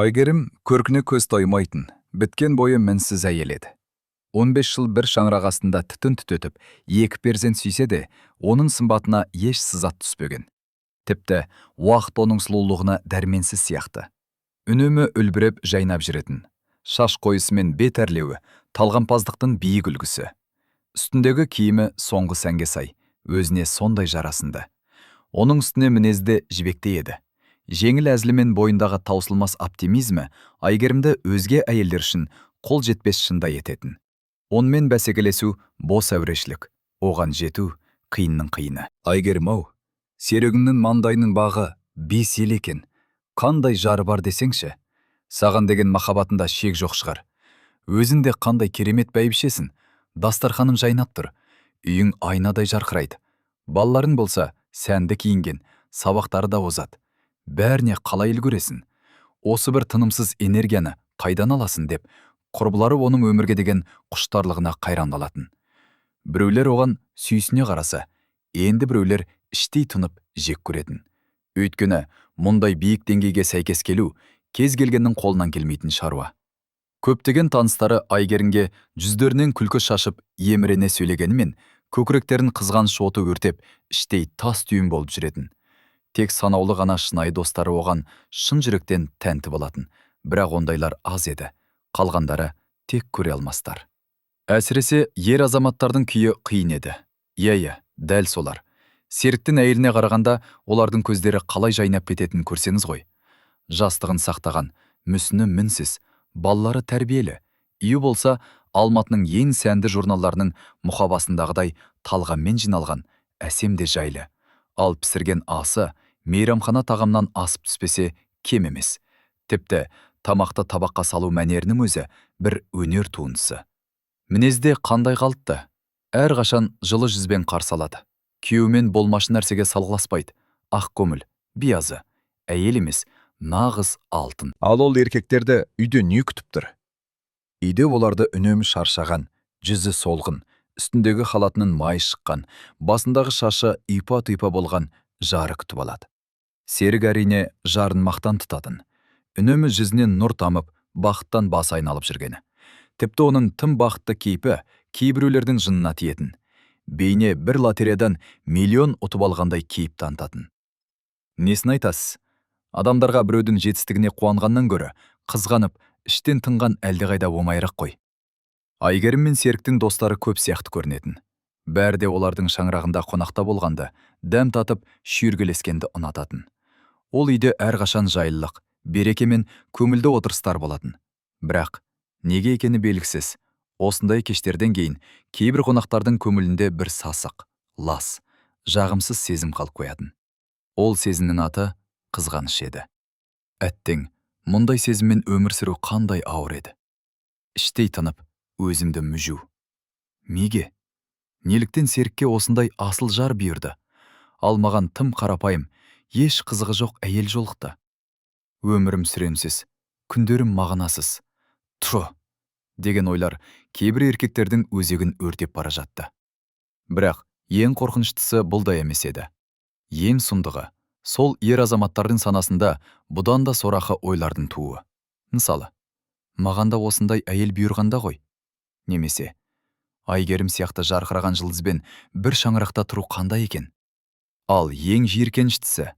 Айгерім көркіне көз тоймайтын, біткен бойы мінсіз әйел еді. 15 жыл бір шаңырақ астында түтін түтетіп, екі перзент сүйсе де, оның сымбатына еш сызат түспеген. Тіпті уақыт оның сұлулығына дәрменсіз сияқты. Үнемі үлбіреп жайнап жүретін. Шаш қойысы мен бет әрлеуі талғампаздықтың биік үлгісі. Үстіндегі киімі соңғы сәнге сай, өзіне сондай жарасынды. Оның үстіне мінезі де жібектей еді. Жеңіл әзілі мен бойындағы таусылмас оптимизмі Айгерімді өзге әйелдер үшін қол жетпес шыңдай ететін. Онымен бәсекелесу бос әурешілік, оған жету қиынның қиыны. Айгерім-ау, серігіңнің маңдайының бағы бес ел екен. Қандай жары бар десеңші? Саған деген махаббатында шек жоқ шығар. Өзің де қандай керемет бәйбішесің. Дастарханың жайнап тұр. Үйің айнадай жарқырайды. Балаларың болса, сәнді киінген, сабақтары да озат. Бәріне қалай үлгересің? Осы бір тынымсыз энергияны қайдан аласың деп, құрбылары оның өмірге деген құштарлығына қайран қалатын. Біреулер оған сүйсіне қараса, енді біреулер іштей тынып жек көретін. Өйткені мұндай биік деңгейге сәйкес келу кез келгеннің қолынан келмейтін шаруа. Көптеген таныстары Айгерімге жүздерінен күлкі шашып, емірене сөйлегенімен, көкіректерін қызғаныш оты өртеп, іштей тас түйін болып жүретін. Тек санаулы ғана шынайы достары оған шын жүректен тәнті болатын. Бірақ ондайлар аз еді. Қалғандары тек көре алмастар. Әсіресе ер азаматтардың күйі қиын еді. Иә, дәл солар. Серіктің әйеліне қарағанда олардың көздері қалай жайнап кететінін көрсеңіз ғой. Жастығын сақтаған, мүсіні мінсіз, балалары тәрбиелі. Үйі болса, Алматының ең сәнді журналдарының мұқабасындағыдай талғаммен жиналған, әсем де жайлы. Ал пісірген асы мейрамхана тағамнан асып түспесе кем емес. Тіпті тамақты табаққа салу мәнерінің өзі бір өнер туындысы. Мінезде қандай қалыпты? Әрқашан жылы жүзбен қарсы алады. Күйеуімен болмашы нәрсеге салғыласпайды. Ақ көңіл, биязы. Әйел емес, нағыз алтын. Ал ол еркектерді үйде не күтіп тұр? Үйде оларды үнемі шаршаған, жүзі солғын, үстіндегі халатының майы шыққан, басындағы шашы ұйпа-тұйпа болған жары күтіп алады. Серік әрине жарын мақтан тұтатын. Үнемі жүзінен нұр тамып, бақыттан басы айналып жүргені. Тіпті оның тым бақытты кейпі кейбіреулердің жынына тиетін. Бейне бір лотереядан миллион ұтып алғандай кейіп танытатын. Несін айтасыз? Адамдарға біреудің жетістігіне қуанғаннан гөрі, қызғанып, іштен тынған әлдеқайда оңайырақ қой. Айгерім мен Серіктің достары көп сияқты көрінетін. Бәрі де олардың шаңырағында қонақта болғанды, дәм татып, шүйіркелескенді ұнататын. Ол үйде әрқашан жайлылық, береке мен көңілді отырыстар болатын. Бірақ неге екені белгісіз, осындай кештерден кейін кейбір қонақтардың көңілінде бір сасық, лас, жағымсыз сезім қалып қоятын. Ол сезімнің аты қызғаныш еді. Әттең, мұндай сезіммен өмір сүру қандай ауыр еді. Іштей тынып, өзімді мүжу. Неге? Неліктен Серікке осындай асыл жар бұйырды? Ал маған тым қарапайым, еш қызығы жоқ әйел жолықты. Өмірім сүренсіз, күндерім мағынасыз. Тфу! Деген ойлар кейбір еркектердің өзегін өртеп бара жатты. Бірақ ең қорқыныштысы бұл да емес еді. Ең сұмдығы, сол ер азаматтардың санасында бұдан да сорақы ойлардың тууы. Мысалы, маған да осындай әйел бұйырғанда ғой. Немесе, Айгерім сияқты жарқыраған жұлдызбен бір шаңырақта тұру қандай екен? Ал ең жиіркеніштісі,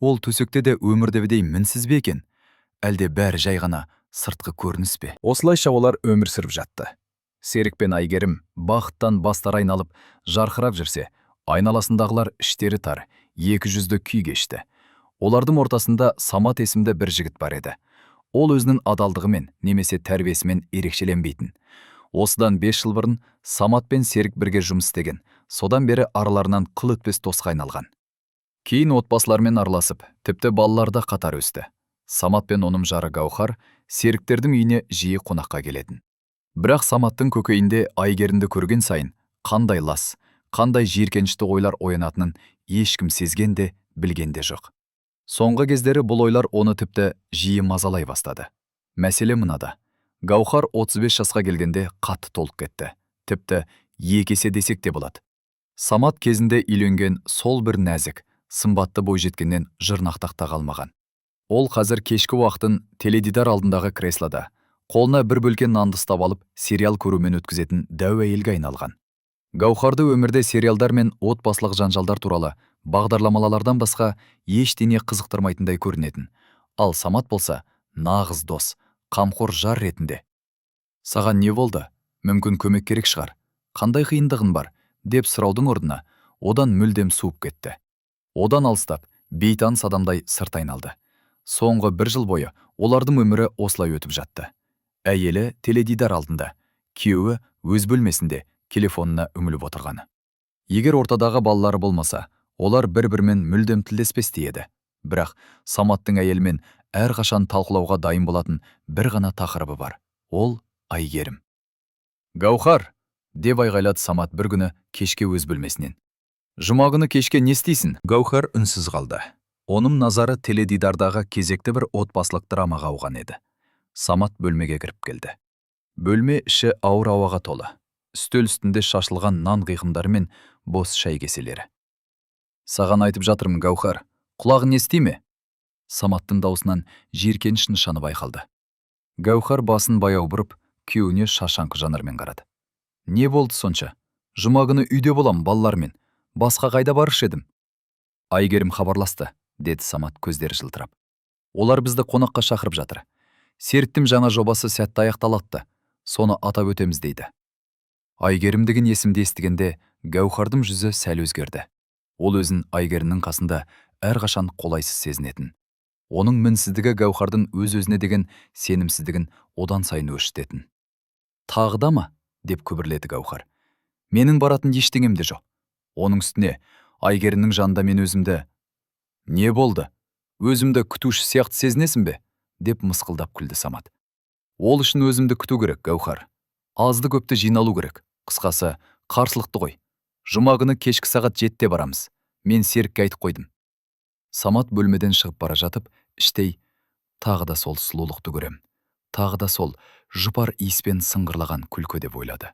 ол төсекте де өмірдегідей мінсіз бе екен? Әлде бәрі жай ғана сыртқы көрініс пе? Осылайша олар өмір сүріп жатты. Серік пен Айгерім бақыттан бастары айналып, жарқырап жүрсе, айналасындағылар іштері тар, екі жүзді күй кешті. Олардың ортасында Самат есімді бір жігіт бар еді. Ол өзінің адалдығымен немесе тәрбиесімен ерекшеленбейтін. Осыдан 5 жыл бұрын Самат пен Серік бірге жұмыс істеген. Содан бері араларынан қыл өтпес досқа айналған. Кейін отбасылармен араласып, тіпті балалар да қатар өсті. Самат пен оның жары Гаухар Серіктердің үйіне жиі қонаққа келетін. Бірақ Саматтың көкейінде Айгерімді көрген сайын қандай лас, қандай жиіркенішті ойлар оянатынын ешкім сезген де, білген де жоқ. Соңғы кездері бұл ойлар оны тіпті жиі мазалай бастады. Мәселе мынада. Гаухар 35 жасқа келгенде қатты толып кетті. Тіпті екі есе десек те болады. Самат кезінде үйленген сол бір нәзік, сымбатты бойжеткеннен жырнақтақта қалмаған. Ол қазір кешкі уақытын теледидар алдындағы креслода, қолына бір бөлке нанды ұстап алып, сериал көрумен өткізетін дәу әйелге айналған. Гаухарды өмірде сериалдар мен отбасылық жанжалдар туралы бағдарламалардан басқа ештеңе қызықтырмайтындай көрінетін. Ал Самат болса, нағыз дос, қамқор жар ретінде. «Саған не болды? Мүмкін, көмек керек шығар? Қандай қиындығың бар?» деп сұраудың орнына одан мүлдем суып кетті. Одан алыстап, бейтаныс адамдай сырт айналды. Соңғы бір жыл бойы олардың өмірі осылай өтіп жатты. Әйелі теледидар алдында, күйеуі өз бөлмесінде телефонына үңіліп отырғаны. Егер ортадағы балалары болмаса, олар бір-бірімен мүлдем тілдеспес те еді. Бірақ Саматтың әйелімен әрқашан талқылауға дайын болатын бір ғана тақырыбы бар. Ол – Әйгерім. «Гаухар!» деп айғайлады Самат бір күні кешке өз бөлмесінен. «Жұма күні кешке не істейсің?» Гаухар үнсіз қалды. Оның назары теледидардағы кезекті бір отбасылық драмаға ауған еді. Самат бөлмеге кіріп келді. Бөлме іші ауыр ауаға толы. Үстел үстінде шашылған нан қиқымдары мен бос шай кеселері. «Саған айтып жатырмын, Гаухар. Құлағың ести ме?» Саматтың даусынан жиіркеніш нышаны байқалды. Гаухар басын баяу бұрып, күйеуіне шашаңқы жанармен қарады. «Не болды сонша? Жұма күні үйде болам балалармен. Басқа қайда барушы едім?» «Әйгерім хабарласты», деді Самат көздері жылтырап. «Олар бізді қонаққа шақырып жатыр. Серіктің жаңа жобасы сәтті аяқталатты. Соны атап өтеміз дейді». Әйгерім деген есімді естігенде Гәухардың жүзі сәл өзгерді. Ол өзін Әйгерімнің қасында әрқашан қолайсыз сезінетін. Оның мінсіздігі Гәухардың өз-өзіне деген сенімсіздігін одан сайын өршітетін. «Тағы да ма?» деп күбірледі Гәухар. «Менің баратын ештеңем де жоқ. Оның үстіне Әйгерімнің жанында мен өзімді. Не болды? Өзімді күтуші сияқты сезінесің бе?» деп мысқылдап күлді Самат. «Ол үшін өзімді күту керек, Гәухар. Азды көпті жиналу керек. Қысқасы, қарсылықты ғой. Жұма күні кешкі сағат 7-де барамыз. Мен Серікке айтып қойдым». Самат бөлмеден шығып бара жатып, іштей «Тағы да сол сұлулықты көрем. Тағы да сол жұпар иіспен сыңғырлаған күлкі» деп ойлады.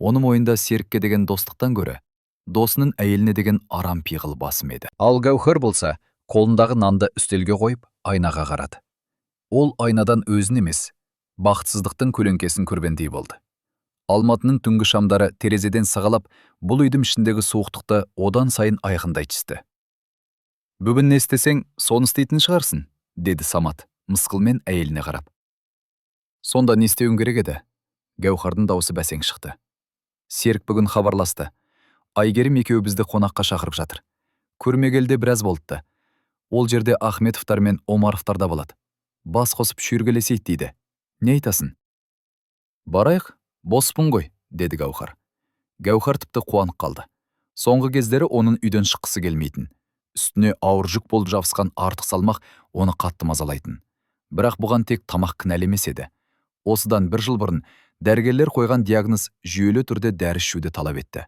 Оның ойында Серікке деген достықтан гөрі досының әйеліне деген арам пиғыл басым еді. Ал Гәухар болса, қолындағы нанды үстелге қойып, айнаға қарады. Ол айнадан өзін емес, бақытсыздықтың көлеңкесін көргендей болды. Алматының түнгі шамдары терезеден сығалап, бұл үйдің ішіндегі суықтықты одан сайын айқындай түсті. «Бүгін не істесең, соны істейтін шығарсың», деді Самат, мысқылмен әйеліне қарап. «Сонда не істеуің керек еді?» Гәухардың даусы бәсең шықты. «Серік бүгін хабарласты. Әйгерім екеуі бізді қонаққа шақырып жатыр. Көрмегелі де біраз болыпты. Ол жерде Ахметовтар мен Омаровтар да болады. Бас қосып шүйіркелесейік дейді. Не айтасың?» «Барайық, боспын ғой», деді Гәухар. Гәухар тіпті қуанып қалды. Соңғы кездері оның үйден шыққысы келмейтін. Үстіне ауыр жүк болып жабысқан артық салмақ оны қатты мазалайтын. Бірақ бұған тек тамақ кінәлі емес еді. Осыдан бір жыл бұрын дәрігерлер қойған диагноз жүйелі түрде дәрі ішуді талап етті.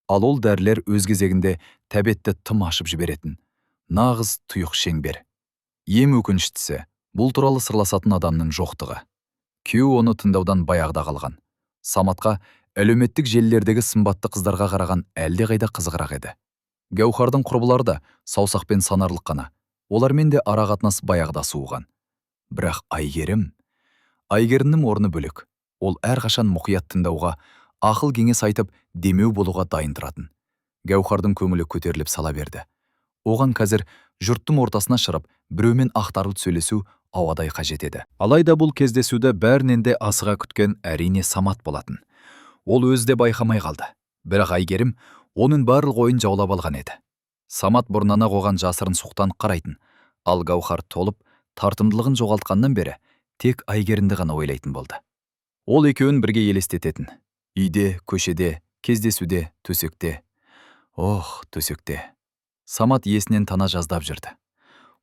Ал ол дәрілер өз кезегінде тәбетті тым ашып жіберетін. Нағыз тұйық шеңбер. Ең өкініштісі, бұл туралы сырласатын адамның жоқтығы. Күйеуі оны тыңдаудан баяғыда қалған. Саматқа әлеуметтік желілердегі сымбатты қыздарға қараған әлдеқайда қызығырақ еді. Гәухардың құрбылары да саусақпен санарлық қана. Олармен де ара қатынас баяғыда суыған. Бірақ Әйгерім, Әйгерімнің орны бөлек. Ол әрқашан мұқият тыңдауға, ақыл кеңес айтып, демеу болуға дайын тұратын. Гәухардың көңілі көтеріліп сала берді. Оған қазір жұрттың ортасына шығып, біреумен ақтарылып сөйлесу ауадай қажет еді. Алайда бұл кездесуді бәрінен де асыға күткен, әрине, Самат болатын. Ол өзі де байқамай қалды. Бірақ Әйгерім оның барлық ойын жаулап алған еді. Самат бұрыннан ақ оған жасырын сұқтанып қарайтын. Ал Гәухар толып, тартымдылығын жоғалтқаннан бері тек Әйгерімді ғана ойлайтын болды. Ол екеуін бірге елестететін. Үйде, көшеде, кездесуде, төсекте. Ох, төсекте. Самат есінен тана жаздап жүрді.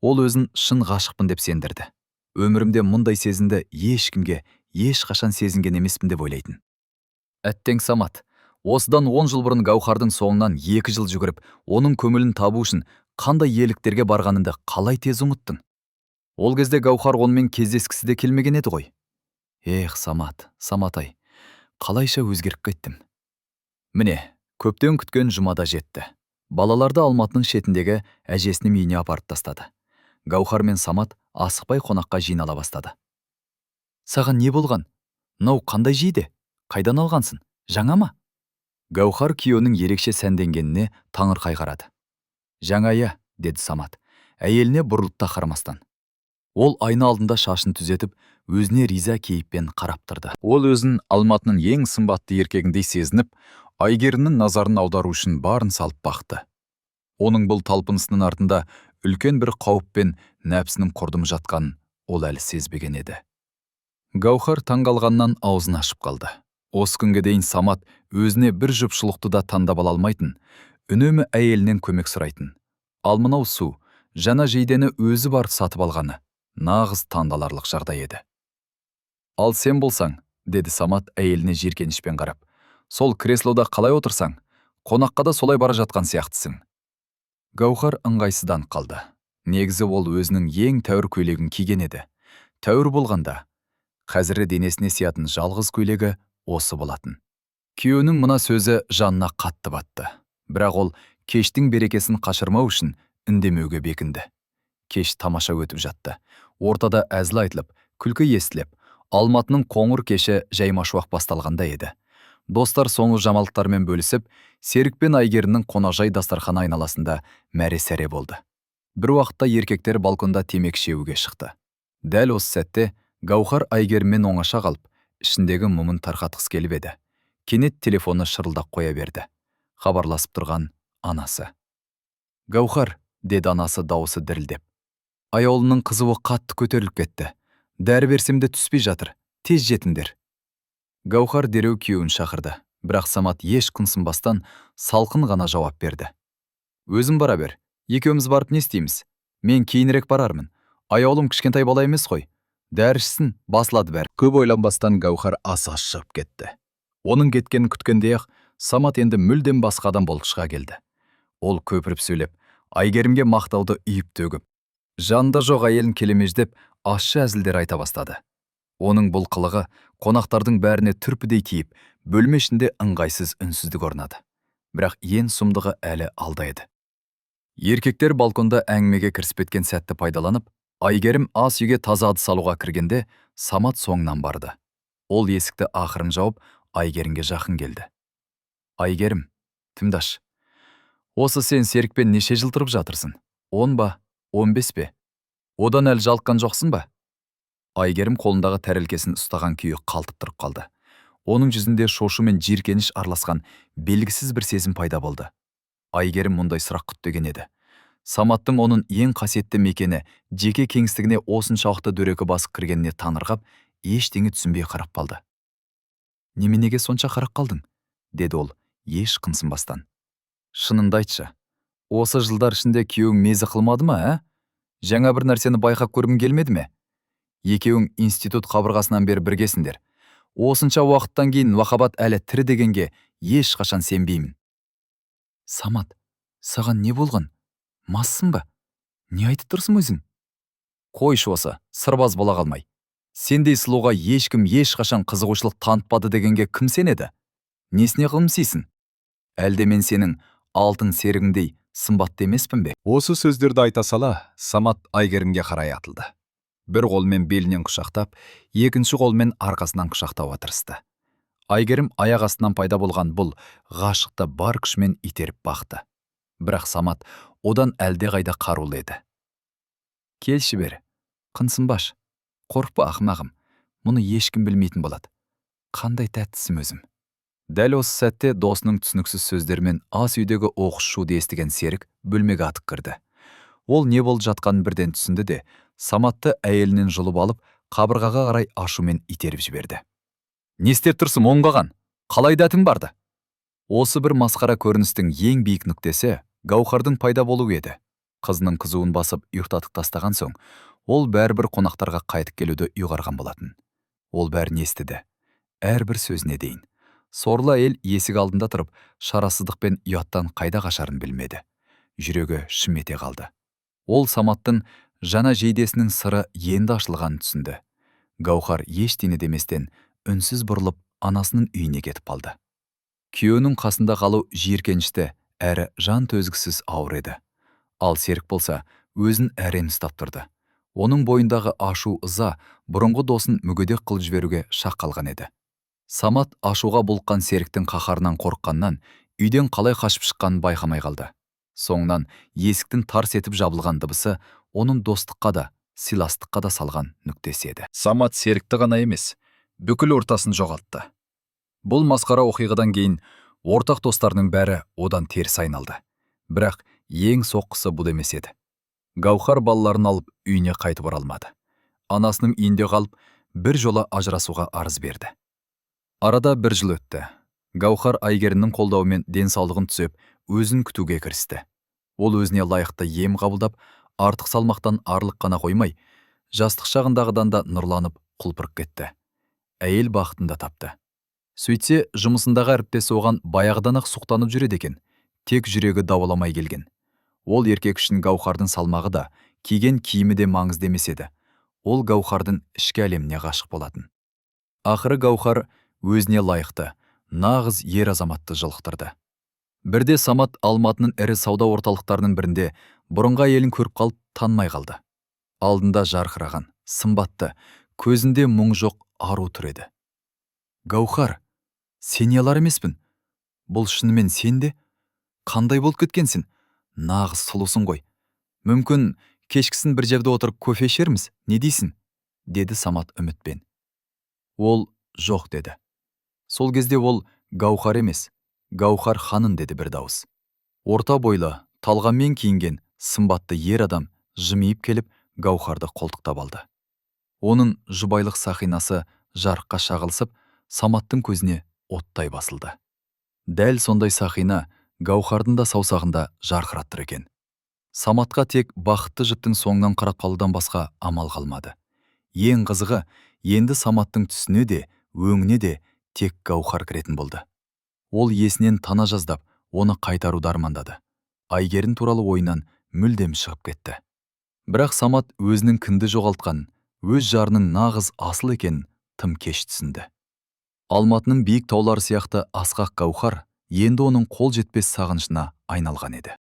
Ол өзін шын ғашықпын деп сендірді. Өмірімде мұндай сезімді ешкімге, ешқашан сезінген емеспін деп ойлайтын. Әттең, Самат, осыдан 10 жыл бұрын Гәухардың соңынан 2 жыл жүгіріп, оның көңілін табу үшін қандай ерліктерге барғаныңды қалай тез ұмыттың? Ол кезде Гәухар онымен кездескісі де келмеген еді ғой. Эх, Самат, Саматай, қалайша өзгеріп кеттім. Міне, көптен күткен жұма да жетті. Балаларды Алматының шетіндегі әжесінің үйіне апарып тастады. Гәухар мен Самат Асықпай қонаққа жинала бастады. «Саған не болған? Мынау қандай жейде? Қайдан алғансың? Жаңа ма?» Гауһар күйеуінің ерекше сәнденгеніне таңырқай қарады. «Жаңа, иә», – деді Самат әйеліне бұрылып та қарамастан. Ол айна алдында шашын түзетіп, өзіне риза кейіппен қарап тұрды. Ол өзін Алматының ең сымбатты еркегіндей сезініп, Айгерімнің назарын аудару үшін барын салып бақты. Оның бұл талпынысының артында үлкен бір қауіп пен нәпсінің құрдымы жатқанын ол әлі сезбеген еді. Гауһар таңғалғаннан аузын ашып қалды. Осы күнге дейін Самат өзіне бір жұп шұлықты да таңдап ала алмайтын, үнемі әйелінен көмек сұрайтын. Ал мынау су жаңа жейдені өзі барып сатып алғаны нағыз таңдаларлық жағдай еді. «Ал сен болсаң, – деді Самат әйеліне жиіркенішпен қарап, – сол креслода қалай отырсаң? Қонаққа да солай бара жатқан сияқтысың». Гауһар ыңғайсызданып қалды. Негізі ол өзінің ең тәуір көйлегін киген еді. Тәуір болғанда, қазірі денесіне сиятын жалғыз көйлегі осы болатын. Күйеуінің мына сөзі жанына қатты батты. Бірақ ол кештің берекесін қашырмау үшін үндемеуге бекінді. Кеш тамаша өтіп жатты. Ортада әзіл айтылып, күлкі естіліп, Алматының қоңыр кеші жаймашуақ басталғандай еді. Достар соңғы жаңалықтармен бөлісіп, Серік пен Айгерімнің қонақжай дастарханы айналасында мәре-сәре болды. Бір уақытта еркектер балконда темекі шегуге шықты. Дәл осы сәтте Гауһар Айгеріммен оңаша қалып, ішіндегі мұңын тарқатқысы келіп еді. Кенет телефоны шырылдап қоя берді. Хабарласып тұрған анасы. «Гауһар, – деді анасы дауысы дірілдеп. – Аяулымның қызуы қатты көтеріліп кетті. Дәрі берсем де түспей жатыр. Тез жетіңдер». Гауһар дереу күйеуін шақырды. Бірақ Самат еш қымсынбастан салқын ғана жауап берді. «Өзің бара бер. Екеуміз барып не істейміз? Мен кейінірек барармын. Аяулым кішкентай бала емес қой. Дәрі ішсін, басылады бәрі». Көп ойланбастан Гауһар асығыс шығып кетті. Оның кеткенін күткенде-ақ Самат енді мүлдем басқа адам болып шыға келді. Ол көпіріп сөйлеп, Айгерімге мақтауды үйіп төгіп, жанында жоқ әйелін келемеждеп, ащы әзілдер айта бастады. Оның бұл қылығы қонақтардың бәріне түрпідей тиіп, бөлме ішінде ыңғайсыз үнсіздік орнады. Бірақ ең сұмдығы әлі алда еді. Еркектер балконда әңгімеге кірісіп кеткен сәтті пайдаланып, Айгерім ас үйге таза ыдыс алуға кіргенде, Самат соңынан барды. Ол есікті ақырын жауып, Айгерімге жақын келді. «Айгерім, тыңдашы. Осы сен Серікпен неше жыл тұрып жатырсың? 10 ба, 15 пе? Одан әлі жалыққан жоқсың ба?» Айгерім қолындағы тәрелкесін ұстаған күйі қалтып тұрып қалды. Оның жүзінде шошу мен жиіркеніш араласқан белгісіз бір сезім пайда болды. Айгерім мұндай сұрақ күтпеген еді. Саматтың оның ең қасиетті мекені, жеке кеңістігіне осыншалықты дөрекі басып кіргеніне таңырқап, ештеңе түсінбей қарап қалды. «Неменеге сонша қарап қалдың?» – деді ол еш қымсынбастан. «Шыныңды айтшы. Осы жылдар ішінде күйеуің мезі қылмады ма, ә? Жаңа бір нәрсені байқап көргің келмеді ме? Екеуің институт қабырғасынан бері біргесіңдер. Осынша уақыттан кейін махаббат әлі тірі дегенге ешқашан сенбеймін». «Самат, саған не болған? Массың ба? Не айтып тұрсың өзің?» «Қойшы осы, сырбаз бола қалмай. Сендей сұлуға ешкім ешқашан қызығушылық танытпады дегенге кім сенеді? Несіне қылымсисың? Әлде мен сенің алтын серігіңдей сымбатты емеспін бе?» Осы сөздерді айта сала, Самат Айгерімге қарай атылды. Бір қолымен белінен құшақтап, екінші қолымен арқасынан құшақтауға тырысты. Айгерім аяқ астынан пайда болған бұл ғашықты бар күшімен итеріп бақты. Бірақ Самат одан әлдеқайда қарулы еді. «Келші бері, қынсынбаш, қорықпа, ақымағым, мұны ешкім білмейтін болады. Қандай тәттісің өзім». Дәл осы сәтте досының түсініксіз сөздерімен ас үйдегі оқыс шуды естіген Серік бөлмеге атып кірді. Ол не болып жатқанын бірден түсінді де, Саматты әйелінен жұлып алып, қабырғаға қарай ашумен итеріп жіберді. «Не істеп тұрсың, оңбаған? Қалай дәтің барды?» Осы бір масқара көріністің ең биік нүктесі Гауһардың пайда болуы еді. Қызының қызуын басып ұйықтатып тастаған соң, ол бәрібір қонақтарға қайтып келуді ұйғарған болатын. Ол бәрін естіді. Әрбір сөзіне дейін. Сорлы әйел есік алдында тұрып, шарасыздық пен ұяттан қайда қашарын білмеді. Жүрегі шым ете қалды. Ол Саматтың жаңа жейдесінің сыры енді ашылғанын түсінді. Гауһар ештеңе деместен үнсіз бұрылып, анасының үйіне кетіп қалды. Күйеуінің қасында қалу жиіркенішті әрі жан төзгісіз ауыр еді. Ал Серік болса, өзін әрең ұстап тұрды. Оның бойындағы ашу ыза бұрынғы досын мүгедек қылып жіберуге шақ қалған еді. Самат ашуға булыққан Серіктің қаһарынан қорыққаннан үйден қалай қашып шыққанын байқамай қалды. Соңынан есіктің тарс етіп жабылған дыбысы оның достыққа да, сыйластыққа да салған нүктесі еді. Самат Серікті ғана емес, бүкіл ортасын жоғалтты. Бұл масқара оқиғадан кейін ортақ достарының бәрі одан теріс айналды. Бірақ ең соққысы бұл емес еді. Гаухар балаларын алып үйіне қайтып оралмады. Анасының үйінде қалып, бір жола ажырасуға арыз берді. Арада бір жыл өтті. Гаухар Айгерімнің қолдауымен денсаулығын түзеп, өзін күтуге кірісті. Ол өзіне лайықты ем қабылдап, артық салмақтан арылып қана қоймай, жастық шағындағыдан да нұрланып құлпырып кетті. Әйел бақытын да тапты. Сөйтсе, жұмысындағы әріптесі оған баяғыдан-ақ сұқтанып жүреді екен, тек жүрегі дауаламай келген. Ол еркек үшін Гаухардың салмағы да, киген киімі де маңызды емес еді. Ол Гаухардың ішкі әлеміне ғашық болатын. Ақыры Гаухар өзіне лайықты, нағыз ер азаматты жолықтырды. Бірде Самат Алматының ірі сауда орталықтарының бірінде бұрынғы әйелін көріп қалып, танымай қалды. Алдында жарқыраған, сымбатты, көзінде мұң жоқ ару тұр еді. «Гаухар, сен алар емеспін. Бұл шынымен сен де? Қандай болып кеткенсің? Нағыз сұлусың ғой. Мүмкін, кешкісін бір жерде отырып кофе ішерміз, не дейсің?» деді Самат үмітпен. Ол жоқ деді. Сол кезде ол Гаухар емес, Гаухар ханым деді бір дауыс. Орта бойлы, талғаммен киінген, сымбатты ер адам жымиып келіп, Гаухарды қолтықтап алды. Оның жұбайлық сақинасы жарыққа шағылысып, Саматтың көзіне оттай басылды. Дәл сондай сақина Гаухардың да саусағында жарқырап тұр екен. Саматқа тек бақытты жұптың соңынан қарап қалудан басқа амал қалмады. Ең қызығы, енді Саматтың түсіне де, өңіне де тек Гаухар кіретін болды. Ол есінен тана жаздап, оны қайтаруды армандады. Айгерім туралы ойынан мүлдем шығып кетті. Бірақ Самат өзінің кімді жоғалтқанын, өз жарының нағыз асыл екенін тым кеш түсінді. Алматының биік таулары сияқты асқақ Гаухар енді оның қол жетпес сағынышына айналған еді.